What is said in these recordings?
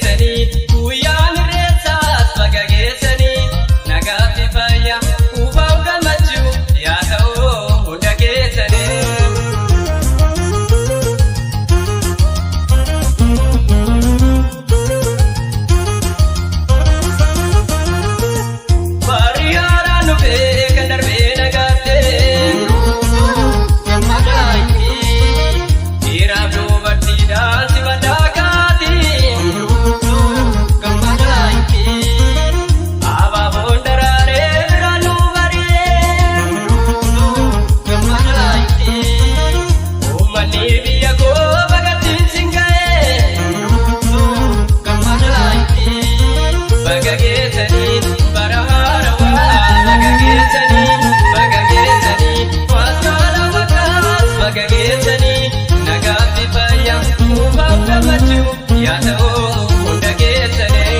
Geessanii guyyaan irreessaas baga geessanii nagaa fi fayyaa kuufaaf gammachuu yaa ta'u hunda keessanii. Barri haaraan dhufee kan darbee nagaattee. Dhiiraaf dubartiidhaan si badhaakaati. Abaaboon daraaree biraan nu bari'ee. Uummanni biyya koo bagattiin siin ga'ee. Baga geessanii bara haarawaa baga geessanii baga geessanii waskaala wakkaas baga geessanii nagaa fi fayyaa kuufaaf gammachuu yaa ta'u hunda keessanii.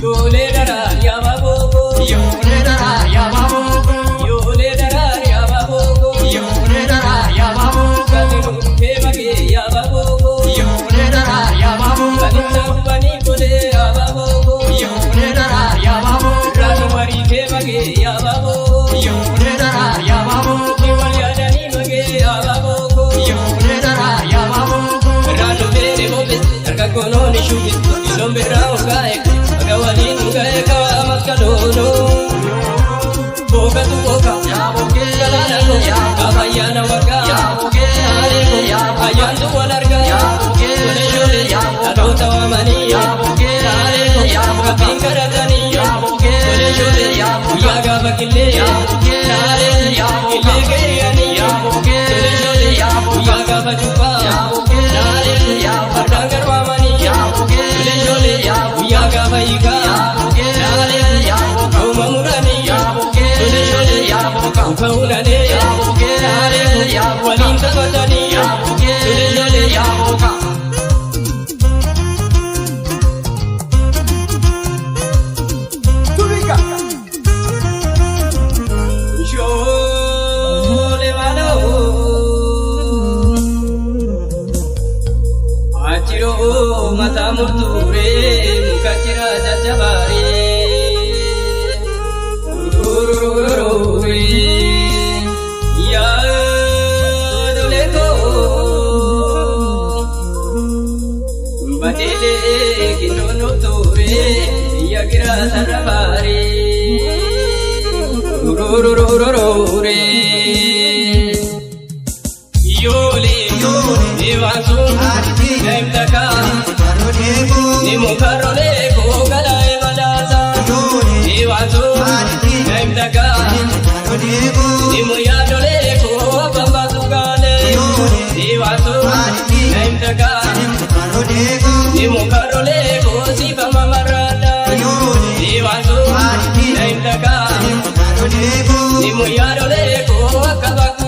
Yoolee daraa yaa baaboo. Yoolee daraa yaa baaboo. Yoolee daraa yaa baaboo. Yoolee daraa yaa baaboo. Gati nuufee magee yaa baaboo. Yoolee daraa yaa baaboo. Balicha hubanii golee yaa baaboo. Yoolee daraa yaa baaboo. Raanu mariitee magee yaa baaboo. Yoolee daraa yaa baaboo. Ni wal yaadanii magee yaa baaboo. Yoolee daraa yaa baaboo. Raanu beere bobe dargaggoon shubbis iloon birraa hungaa'e baga waliin hungaa'e kawaa maskaloonoo. Bookatu booka Yaa bookee. galaana koo Yaa bookee. gaafa waggaa Yaa bookee. Naalee koo Yaa bookee. ayyaantu wal argaa Yaa bookee. Shoolee shoolee Yaa bookee. dhaloota waamanii Yaa bookee. Naalee koo Yaa bookee. rabbiin kadhatanii Yaa bookee. Shoolee shoolee Yaa bookee. guyyaa gaafa qillee Yaa bookee. Naalee Yaa bookee. qillee keeyyanii Yaa bookee. Shoolee shoolee Yaa bookee. guyyaa gaafa cuuphaa Yaa bookee. Naalee Yaa bookee. fardaan garbaamanii Yaa bookee. Shoolee shoolee Yaa bookee. guyyaa gaafa hiikaa Yaa bookee. Naalee Yaa bookee. uuma muranii Yaa bookee. Shoolee shoolee Yaa bookee. muka unalee Yaa bookee. Naalee Yaa bookee. waliin taphatanii Yaa bookee. Shoolee shoolee Yaa bookee. Shoolee maaloo Achiroo mataa murtuuree muka jira jajjabaaree Urururururee yaadolee koo Bateelee kinnoon tuuree biyya giraa sararabaaree Urururururee Yoolee Eebaasuun Naimtakaa Ni mukarrolee koo galaa'ee badhaasa Eebaasuun Naimtakaa Ni muyaadolee koo abbaan baasu gaalee Eebaasuun Naimtakaa Ni mukarrolee koo siifama marraadhaa Eebaasuun Naimtakaa Ni muyaadolee koo akka bakka.